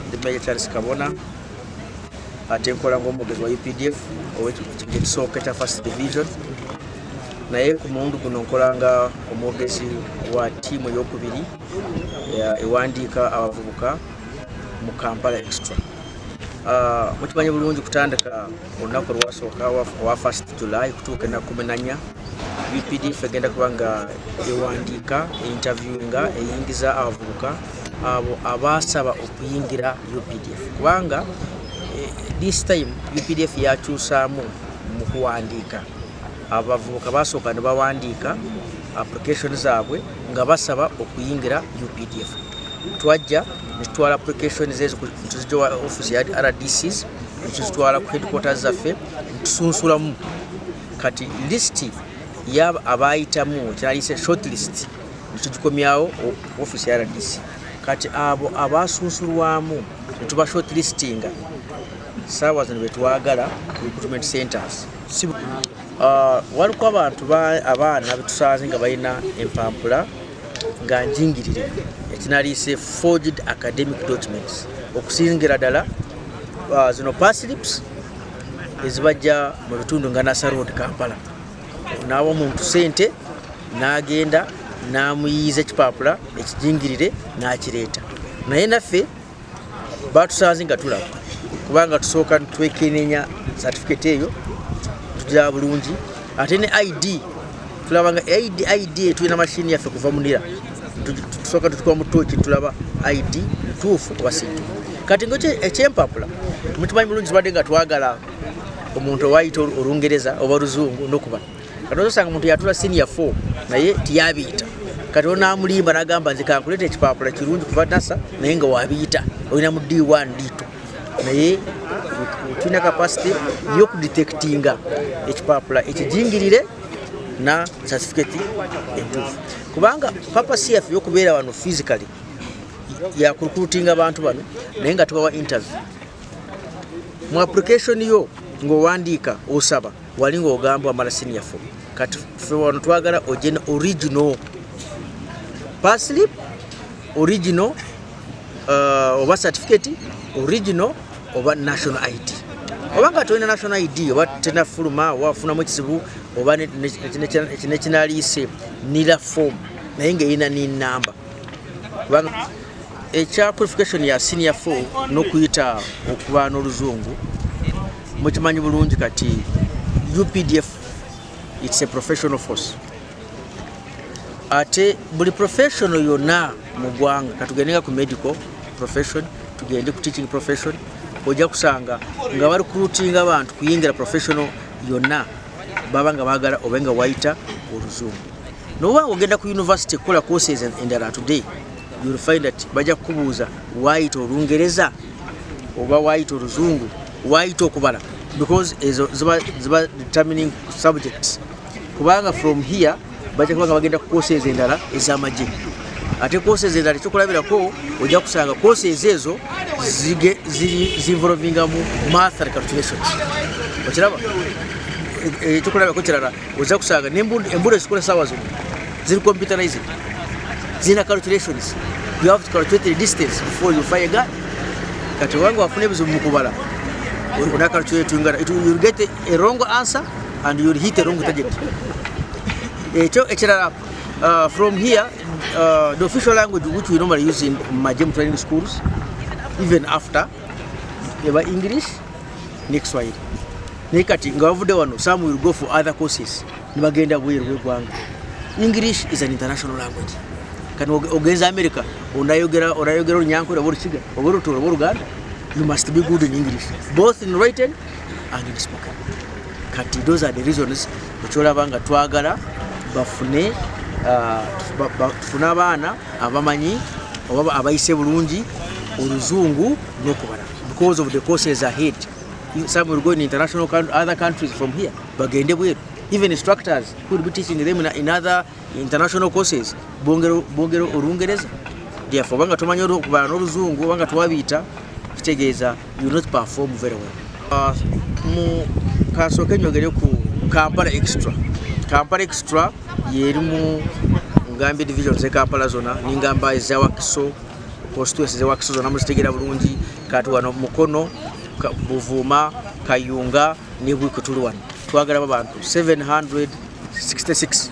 Ndi Major Charles Kabona, ate nkola ng'omwogezi wa UPDF ow'ekibinja ekisooka ekya First Division, naye ku mulundi guno nkola nga omwogezi wa ttiimu eyokubiri ewandiika abavubuka mu Kampala Extra. Mukimanyi bulungi, kutandika olunaku olwasooka owa 1 July kutuuka ennaku 14, UPDF egenda kuba nga ewandiika, interviewinga, eyingiza abavubuka abo abasaba okuyingira UPDF, kubanga this time UPDF yakyusaamu mu kuwandiika. Abavubuka basooka ne bawandiika application zaabwe nga basaba okuyingira UPDF. Twajja netutwala application ezo, tuzijja wa office ya RDCs, netuzitwala ku headquarters zaffe, netusunsulamu. Kati list yabo abayitamu kyalise short list, netugikomyawo office ya RDC. Kati abo abasunsulwamu netuba short listinga, saawa zino betwagala ku recruitment centers. Waliko abantu, abaana betusanze nga balina empampula nga njingirire, ekinaliise forged academic documents, okusingira ddala zino paslips ezibajja mu bitundu nga Nasser Road, Kampala. Nawa omuntu sente n'agenda n'amuyiiza ekipapula ekijingirire n'akireeta, naye naffe batusanze nga tulaba, kubanga tusooka twekenenya certificate eyo, tugiraba bulungi, ate ne ID tulaba nga ID tulina mashini yaffe kuva munira, tusooka tutukuba mu tooki, tulaba ID ntuufu oba si ntuufu. Kati nga ekyempapula, mukimanyi bulungi, tubadde nga twagala omuntu owayita Olungereza oba Oluzungu nokubala. Kati osanga omuntu yatula senior 4 naye tiyabiyita. Kati onamulimba nagamba, "Nze kankuleta ekipapula kirungi kuva Nasser," naye nga wabiyita olina mu D1, D2, naye tulina capacity yokudetectinga ekipapula ekijingirire na certificate entuufu, kubanga purpose yaffe yokubeera wano physically yakurecruitinga abantu bano, naye nga tubawa interview. Mu application yo ng'owandiika osaba, wali ng'ogamba wamala senior 4. Kati ffe wano twagala ojje ne original payslip, original oba certificate original oba national ID. Oba nga tolina national ID oba tenafuluma oba wafunamu ekizibu oba nekinaliise NIRA form, naye ngaerina ninamba, kubanga ekya qualification ya senior 4 n'okuyita okuba n'Oluzungu, mukimanyi bulungi kati UPDF, it's a professional force, ate buli professional yonna mu ggwanga, katugendenga ku medical profession, tugende ku teaching profession, ojja kusanga nga barecruitinga abantu kuyingira professional yonna, baba nga baagala obe nga wayita Oluzungu. Noba nga ogenda ku university kukola courses endala, today you will find that bajja kukubuuza wayita Olungereza oba wayita Oluzungu, wayita okubala, because ezo ziba determining subjects, kubanga from here bajja kuba nga bagenda ku courses endala ez'amagye. Ate courses endala, ekyokulabirako, ojja kusanga courses ezo zinvolvinga mu math and calculations. Okiraba? Ekyokulabirako kirala, ojja kusanga n'embundu ezikola saawa zino ziri computerized, zirina calculations. You have to calculate the distance before you fire a gun. Kati obanga wafuna ebizibu mu kubala, onacalculatinga, you'll get a wrong answer and you'll hit a wrong target. Ekyo ekirala, from here, the official language which we normally use in magye training schools, even after, eba English ne Kiswahili. Naye kati nga bavudde wano, some will go for other courses ne bagenda bweru bw'eggwanga. English is an international language. Kati ogenza America, onayogera Olunyankole oba Olukiga oba Olutooro oba Oluganda? You must be good in English, both in written and in spoken. Kati those are the reasons ekyolaba nga twagala bafune tufune abaana abamanyi oba abayise bulungi Oluzungu n'okubala, because of the courses ahead. Some will go in international other countries from here, bagende bweru. Even instructors who will be teaching them in other international courses bongera Olungereza. Therefore, obanga tomanyi okubala n'Oluzungu obanga twabiyita, kitegeeza you will not perform very well. Mu kansooke nyogere ku Kampala Extra. Kampala Extra yerimu ngambye division ze Kampala zona, ningamba eza Wakiso. Constituency zewakiso zonna muzitegeera bulungi. Kati wano Mukono, Buvuma, Kayunga ne Bwiko tuli wano, twagalamu abantu 766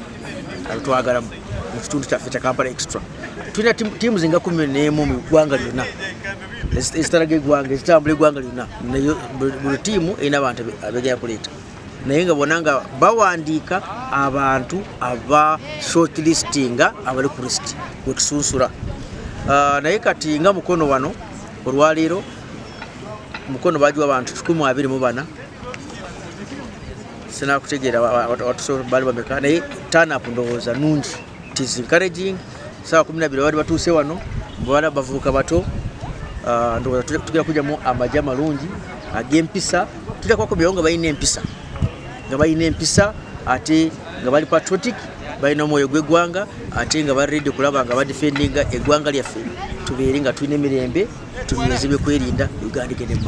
abetwagalamu mu kitundu kyaffe kya Kampala Extra. Tulina tiimu zinga 11 mu ggwanga lyonna ezitalaga eggwanga, ezitambula eggwanga lyonna. Naye buli tiimu erina abantu abegenda kuleeta, naye nga bona nga bawandiika abantu aba shortlistinga abali ku list wetusunsula. Naye kati nga Mukono wano olwaleero, Mukono bagiwa abantu 124. Sinakutegeera bali bameka, naye turn-up ndowooza nungi. It is encouraging. Saawa 12 bali batuuse wano, bala bavubuka bato. Ndowooza tugenda kujjamu amagye amalungi ag'empisa. Tujja kubakomyawo nga balina empisa, nga balina empisa ate nga bali patriotic, balina omwoyo gw'eggwanga, ate nga bali ready kulaba nga badefendinga eggwanga lyaffe, tubeere nga tulina emirembe, tunyweze byekwerinda, Uganda egende mu maaso.